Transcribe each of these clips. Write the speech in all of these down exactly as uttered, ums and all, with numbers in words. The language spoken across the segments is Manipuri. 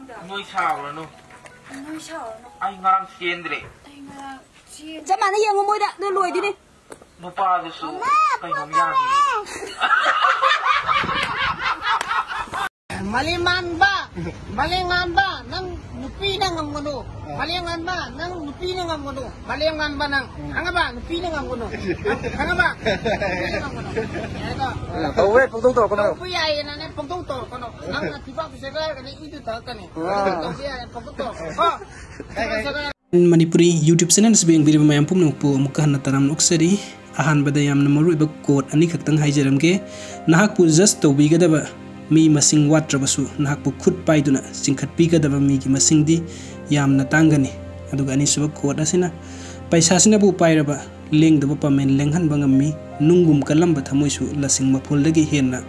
ꯅꯣꯏ ꯁꯥꯎꯔꯅꯨ꯫ ꯅꯣꯏ ꯁꯥꯎꯔꯅꯨ꯫ ꯑꯩ ꯉꯔꯥꯡ ꯆꯦꯟꯗ꯭ꯔꯦ꯫ ꯑꯩ ꯉꯔꯥꯡ ꯆꯦꯟ- ꯆꯞ ꯃꯥꯟꯅ ꯌꯦꯡꯉꯨ ꯃꯣꯏꯗ, ꯑꯗꯨ ꯂꯣꯏꯗꯣꯏꯅꯤ꯫ ꯅꯨꯄꯥꯗꯨꯁꯨ ꯀꯩꯅꯣꯝ ꯌꯥꯗꯦ꯫ ꯃꯥꯂꯦꯝꯉꯥꯟꯕ, ꯃꯥꯂꯦꯝꯉꯥꯟꯕ, ꯅꯪ ꯅꯨꯄꯤꯅ ꯉꯝꯒꯅꯨ꯫ ꯃꯥꯂꯦꯝꯉꯥꯟꯕ, ꯅꯪ ꯅꯨꯄꯤꯅ ꯉꯝꯒꯅꯨ꯫ ꯃꯥꯂꯦꯝꯉꯥꯟꯕ, ꯅꯪ ꯈꯪꯉꯕ? ꯅꯨꯄꯤꯅ ꯉꯝꯒꯅꯨ꯫ ꯈꯪꯉꯕ? ꯅꯨꯄꯤꯅ ꯉꯝꯒꯅꯨ꯫ ꯌꯥꯔꯦꯀꯣ? ꯇꯧꯋꯦ, ꯄꯪꯇꯧ ꯇꯧꯔꯛꯀꯅꯣ꯫ ꯇꯧꯕ ꯌꯥꯏꯌꯦꯅꯅꯦ, ꯄꯪꯇꯧ ꯇꯧꯔꯛꯀꯅꯣ꯫ ꯅꯪꯅ ꯊꯤꯕꯥꯛ ꯄꯤꯖꯒꯦ ꯍꯥꯏꯔꯒꯅꯦ, ꯏꯗꯨ ꯊꯛꯀꯅꯤ꯫ ꯑꯥ꯫ ꯇꯧꯕ ꯌꯥꯏꯌꯦ, ꯄꯪꯇꯧ ꯇꯧꯔꯛꯀꯅꯣ꯫ ꯀꯣ? ꯊꯤꯕꯥꯛ ꯄꯤꯖꯒꯦ ꯍꯥꯏꯔꯒꯅꯦ꯫ ꯃꯅꯤꯄꯨꯔꯤ YouTube channel ꯑꯁꯤꯕꯨ ꯌꯦꯡꯕꯤꯔꯤꯕ ꯃꯌꯥꯝ ꯄꯨꯝꯅꯃꯛꯄꯨ ꯑꯃꯨꯛꯀ ꯍꯟꯅ ꯇꯔꯥꯝꯅ ꯑꯣꯛꯆꯔꯤ꯫ ꯑꯍꯥꯟꯕꯗ ꯌꯥꯝꯅ ꯃꯔꯨꯑꯣꯏꯕ quote ꯑꯅꯤꯈꯛꯇꯪ ꯍꯥꯏꯖꯔꯝꯒꯦ꯫ ꯅꯍꯥꯛꯄꯨ judge ꯇꯧꯕꯤꯒꯗꯕ ꯃꯤ ꯃꯁꯤꯡ ꯋꯥꯠꯇ꯭ꯔꯕꯁꯨ, ꯅꯍꯥꯛꯄꯨ ꯈꯨꯠ ꯄꯥꯏꯗꯨꯅ ꯆꯤꯡꯈꯠꯄꯤꯒꯗꯕ ꯃꯤꯒꯤ ꯃꯁꯤꯡꯗꯤ ꯌꯥꯝꯅ ꯇꯥꯡꯒꯅꯤ꯫ ꯑꯗꯨꯒ ꯑꯅꯤꯁꯨꯕ quote ꯑꯁꯤꯅ, "ꯄꯩꯁꯥꯁꯤꯅꯕꯨ ꯄꯥꯏꯔꯕ, ꯂꯦꯡꯗꯕ ꯄꯥꯃꯦꯟ ꯂꯦꯡꯍꯟꯕ ꯉꯝꯃꯤ, ꯅꯨꯡꯒꯨꯝ ꯀꯜꯂꯝꯕ ꯊꯃꯣꯏꯁꯨ ꯂꯁꯤꯡ ꯃꯐꯨꯜꯗꯒꯤ ꯍꯦꯟꯅ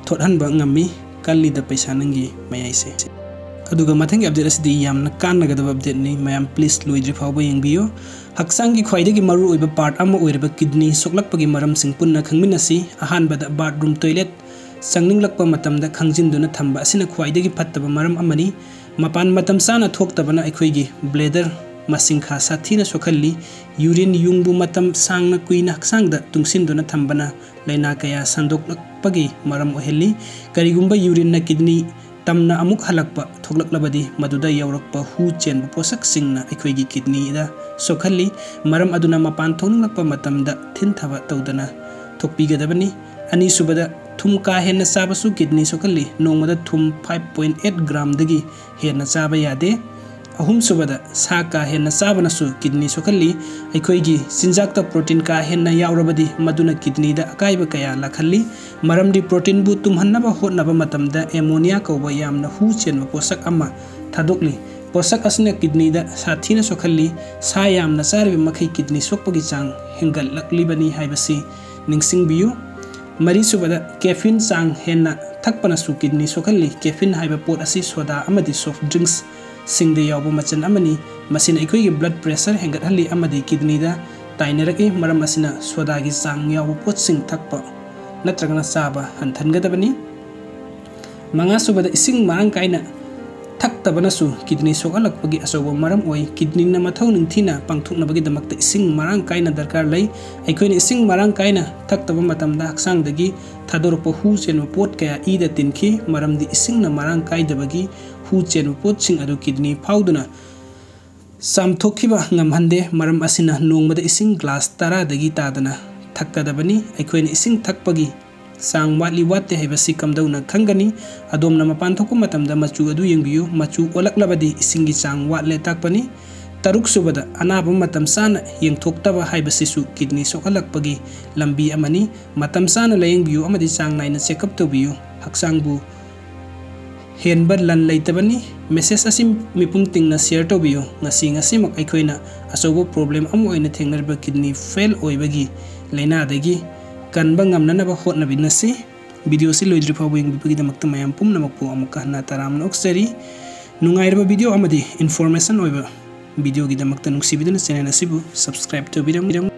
ꯊꯣꯠꯍꯟꯕ ꯉꯝꯃꯤ, ꯀꯜꯂꯤꯗ ꯄꯩꯁꯥ ꯅꯪꯒꯤ ꯃꯌꯥꯏꯁꯦ"꯫ ꯑꯗꯨꯒ ꯃꯊꯪꯒꯤ update ꯑꯁꯤꯗꯤ ꯌꯥꯝꯅ ꯀꯥꯟꯅꯒꯗꯕ updateꯅꯤ꯫ ꯃꯌꯥꯝ please ꯂꯣꯏꯗ꯭ꯔꯤ ꯐꯥꯎꯕ ꯌꯦꯡꯕꯤꯌꯨ꯫ ꯍꯛꯆꯥꯡꯒꯤ ꯈ꯭ꯋꯥꯏꯗꯒꯤ ꯃꯔꯨꯑꯣꯏꯕ part ꯑꯃ ꯑꯣꯏꯔꯤꯕ kidney ꯁꯣꯛꯂꯛꯄꯒꯤ ꯃꯔꯝꯁꯤꯡ ꯄꯨꯟꯅ ꯈꯪꯃꯤꯟꯅꯁꯤ꯫ ꯑꯍꯥꯟꯕꯗ, bathroom toilet ꯆꯪꯅꯤꯡꯂꯛꯄ ꯃꯇꯝꯗ ꯈꯪꯖꯤꯟꯗꯨꯅ ꯊꯝꯕ ꯑꯁꯤꯅ ꯈ꯭ꯋꯥꯏꯗꯒꯤ ꯐꯠꯇꯕ ꯃꯔꯝ ꯑꯃꯅꯤ꯫ ꯃꯄꯥꯟ ꯃꯇꯝ ꯆꯥꯅ ꯊꯣꯛꯇꯕꯅ ꯑꯩꯈꯣꯏꯒꯤ bladder ꯃꯁꯤꯡꯈꯥ ꯁꯥꯊꯤꯅ ꯁꯣꯛꯍꯜꯂꯤ꯫ Urine ꯌꯨꯡꯕꯨ ꯃꯇꯝ ꯁꯥꯡꯅ ꯀꯨꯏꯅ ꯍꯛꯆꯥꯡꯗ ꯇꯨꯡꯁꯤꯟꯗꯨꯅ ꯊꯝꯕꯅ ꯂꯥꯏꯅꯥ ꯀꯌꯥ ꯁꯟꯗꯣꯛꯂꯛꯄꯒꯤ ꯃꯔꯝ ꯑꯣꯏꯍꯜꯂꯤ꯫ ꯀꯔꯤꯒꯨꯝꯕ urineꯅ kidney ꯇꯝꯅ ꯑꯃꯨꯛ ꯍꯜꯂꯛꯄ ꯊꯣꯛꯂꯛꯂꯕꯗꯤ, ꯃꯗꯨꯗ ꯌꯥꯎꯔꯛꯄ ꯍꯨ ꯆꯦꯟꯕ ꯄꯣꯠꯁꯛꯁꯤꯡꯅ ꯑꯩꯈꯣꯏꯒꯤ kidneyꯗ ꯁꯣꯛꯍꯜꯂꯤ꯫ ꯃꯔꯝ ꯑꯗꯨꯅ ꯃꯄꯥꯟ ꯊꯣꯛꯅꯤꯡꯂꯛꯄ ꯃꯇꯝꯗ ꯊꯤꯟꯊꯕ ꯇꯧꯗꯅ ꯊꯣꯛꯄꯤꯒꯗꯕꯅꯤ꯫ ꯑꯅꯤꯁꯨꯕꯗ, ꯊꯨꯝ ꯀꯥ ꯍꯦꯟꯅ ꯆꯥꯕꯁꯨ kidney ꯁꯣꯛꯍꯜꯂꯤ꯫ ꯅꯣꯡꯃꯗ ꯊꯨꯝ five point eight gramꯗꯒꯤ ꯍꯦꯟꯅ ꯆꯥꯕ ꯌꯥꯗꯦ꯫ ꯑꯍꯨꯝꯁꯨꯕꯗ, ꯁꯥ ꯀꯥ ꯍꯦꯟꯅ ꯆꯥꯕꯅꯁꯨ kidney ꯁꯣꯛꯍꯜꯂꯤ꯫ ꯑꯩꯈꯣꯏꯒꯤ ꯆꯤꯟꯖꯥꯛꯇ protein ꯀꯥ ꯍꯦꯟꯅ ꯌꯥꯎꯔꯕꯗꯤ, ꯃꯗꯨꯅ kidneyꯗ ꯑꯀꯥꯏꯕ ꯀꯌꯥ ꯂꯥꯛꯍꯜꯂꯤ꯫ ꯃꯔꯝꯗꯤ proteinꯕꯨ ꯇꯨꯝꯍꯟꯅꯕ ꯍꯣꯠꯅꯕ ꯃꯇꯝꯗ ammonia ꯀꯧꯕ ꯌꯥꯝꯅ ꯍꯨ ꯆꯦꯟꯕ ꯄꯣꯠꯁꯛ ꯑꯃ ꯊꯥꯗꯣꯛꯂꯤ꯫ ꯄꯣꯠꯁꯛ ꯑꯁꯤꯅ kidneyꯗ ꯁꯥꯊꯤꯅ ꯁꯣꯛꯍꯜꯂꯤ꯫ ꯁꯥ ꯌꯥꯝꯅ ꯆꯥꯔꯤꯕ ꯃꯈꯩ kidney ꯁꯣꯛꯄꯒꯤ ꯆꯥꯡ ꯍꯦꯟꯒꯠꯂꯛꯂꯤꯕꯅꯤ ꯍꯥꯏꯕꯁꯤ ꯅꯤꯡꯁꯤꯡꯕꯤꯌꯨ꯫ ꯃꯔꯤꯁꯨꯕꯗ, caffeine ꯆꯥꯡ ꯍꯦꯟꯅ ꯊꯛꯄꯅꯁꯨ kidney ꯁꯣꯛꯍꯜꯂꯤ꯫ Caffeine ꯍꯥꯏꯕ ꯄꯣꯠ ꯑꯁꯤ soda ꯑꯃꯗꯤ soft drinksꯁꯤꯡꯗ ꯌꯥꯎꯕ ꯃꯆꯜ ꯑꯃꯅꯤ꯫ ꯃꯁꯤꯅ ꯑꯩꯈꯣꯏꯒꯤ blood pressure ꯍꯦꯟꯒꯠꯍꯜꯂꯤ ꯑꯃꯗꯤ kidneyꯗ ꯇꯥꯏꯅꯔꯛꯏ꯫ ꯃꯔꯝ ꯑꯁꯤꯅ sodaꯒꯤ ꯆꯥꯡ ꯌꯥꯎꯕ ꯄꯣꯠꯁꯤꯡ ꯊꯛꯄ ꯅꯠꯇ꯭ꯔꯒꯅ ꯆꯥꯕ ꯍꯟꯊꯍꯟꯒꯗꯕꯅꯤ꯫ ꯃꯉꯥꯁꯨꯕꯗ, ꯏꯁꯤꯡ ꯃꯔꯥꯡ ꯀꯥꯏꯅ ꯊꯛꯇꯕꯅꯁꯨ ꯀꯤꯗꯅꯤ ꯁꯣꯛꯍꯜꯂꯛꯄꯒꯤ ꯑꯆꯧꯕ ꯃꯔꯝ ꯑꯣꯏ꯫ ꯀꯤꯗꯅꯤꯅ ꯃꯊꯧ ꯅꯤꯡꯊꯤꯅ ꯄꯥꯡꯊꯣꯛꯅꯕꯒꯤꯗꯃꯛꯇ ꯏꯁꯤꯡ ꯃꯔꯥꯡ ꯀꯥꯏꯅ ꯗꯔꯀꯥꯔ ꯂꯩ꯫ ꯑꯩꯈꯣꯏꯅ ꯏꯁꯤꯡ ꯃꯔꯥꯡ ꯀꯥꯏꯅ ꯊꯛꯇꯕ ꯃꯇꯝꯗ ꯍꯛꯆꯥꯡꯗꯒꯤ ꯊꯥꯗꯣꯔꯛꯄ ꯍꯨ ꯆꯦꯟꯕ ꯄꯣꯠ ꯀꯌꯥ ꯏꯗ ꯇꯤꯟꯈꯤ꯫ ꯃꯔꯝꯗꯤ ꯏꯁꯤꯡꯅ ꯃꯔꯥꯡ ꯀꯥꯏꯗꯕꯒꯤ ꯍꯨ ꯆꯦꯟꯕ ꯄꯣꯠꯁꯤꯡ ꯑꯗꯨ ꯀꯤꯗꯅꯤ ꯐꯥꯎꯗꯨꯅ ꯆꯥꯝꯊꯣꯛꯈꯤꯕ ꯉꯝꯍꯟꯗꯦ꯫ ꯃꯔꯝ ꯑꯁꯤꯅ ꯅꯣꯡꯃꯗ ꯏꯁꯤꯡ ꯒ꯭ꯂꯥꯁ ꯇꯔꯥꯗꯒꯤ ꯇꯥꯗꯅ ꯊꯛꯀꯗꯕꯅꯤ꯫ ꯑꯩꯈꯣꯏꯅ ꯏꯁꯤꯡ ꯊꯛꯄꯒꯤ ꯆꯥꯡ ꯋꯥꯠꯂꯤ ꯋꯥꯠꯇꯦ ꯍꯥꯏꯕꯁꯤ ꯀꯝꯗꯧꯅ ꯈꯪꯒꯅꯤ? ꯑꯗꯣꯝꯅ ꯃꯄꯥꯟ ꯊꯣꯛꯄ ꯃꯇꯝꯗ ꯃꯆꯨ ꯑꯗꯨ ꯌꯦꯡꯕꯤꯌꯨ꯫ ꯃꯆꯨ ꯑꯣꯜꯂꯛꯂꯕꯗꯤ ꯏꯁꯤꯡꯒꯤ ꯆꯥꯡ ꯋꯥꯠꯂꯦ ꯇꯥꯛꯄꯅꯤ꯫ ꯇꯔꯨꯛ ꯁꯨꯕꯗ, ꯑꯅꯥꯕ ꯃꯇꯝ ꯆꯥꯅ ꯌꯦꯡꯊꯣꯛꯇꯕ ꯍꯥꯏꯕꯁꯤꯁꯨ ꯀꯤꯗꯅꯤ ꯁꯣꯛꯍꯜꯂꯛꯄꯒꯤ ꯂꯝꯕꯤ ꯑꯃꯅꯤ꯫ ꯃꯇꯝ ꯆꯥꯅ ꯂꯥꯌꯦꯡꯕꯤꯌꯨ ꯑꯃꯗꯤ ꯆꯥꯡ ꯅꯥꯏꯅ ꯆꯦꯛꯑꯞ ꯇꯧꯕꯤꯌꯨ꯫ ꯍꯛꯆꯥꯡꯕꯨ ꯍꯦꯟꯕ ꯂꯟ ꯂꯩꯇꯕꯅꯤ꯫ ꯃꯦꯁꯦꯖ ꯑꯁꯤ ꯃꯤꯄꯨꯝ ꯇꯤꯡꯅ ꯁꯤꯌꯔ ꯇꯧꯕꯤꯌꯨ꯫ ꯉꯁꯤ ꯉꯁꯤꯃꯛ ꯑꯩꯈꯣꯏꯅ ꯑꯆꯧꯕ ꯄ꯭ꯔꯣꯕ꯭ꯂꯦꯝ ꯑꯃ ꯑꯣꯏꯅ ꯊꯦꯡꯅꯔꯤꯕ ꯀꯤꯗꯅꯤ ꯐꯦꯜ ꯑꯣꯏꯕꯒꯤ ꯂꯥꯏꯅꯥꯗꯒꯤ ꯀꯟꯕ ꯉꯝꯅꯅꯕ ꯍꯣꯠꯅꯃꯤꯟꯅꯁꯤ꯫ ꯚꯤꯗꯤꯑꯣꯁꯤ ꯂꯣꯏꯗ꯭ꯔꯤ ꯐꯥꯎꯕ ꯌꯦꯡꯕꯤꯕꯒꯤꯗꯃꯛꯇ ꯃꯌꯥꯝ ꯄꯨꯝꯅꯃꯛꯄꯨ ꯑꯃꯨꯛꯀ ꯍꯟꯅ ꯇꯔꯥꯝꯅ ꯑꯣꯛꯆꯔꯤ꯫ ꯅꯨꯡꯉꯥꯏꯔꯕ ꯚꯤꯗꯤꯑꯣ ꯑꯃꯗꯤ ꯏꯟꯐꯣꯔꯃꯦꯁꯟ ꯑꯣꯏꯕ ꯚꯤꯗꯤꯑꯣꯒꯤꯗꯃꯛꯇ ꯅꯨꯡꯁꯤꯕꯤꯗꯨꯅ ꯆꯦꯅꯦꯜ ꯑꯁꯤꯕꯨ ꯁꯕꯁꯀ꯭ꯔꯥꯏꯕ ꯇꯧꯕꯤꯔꯝ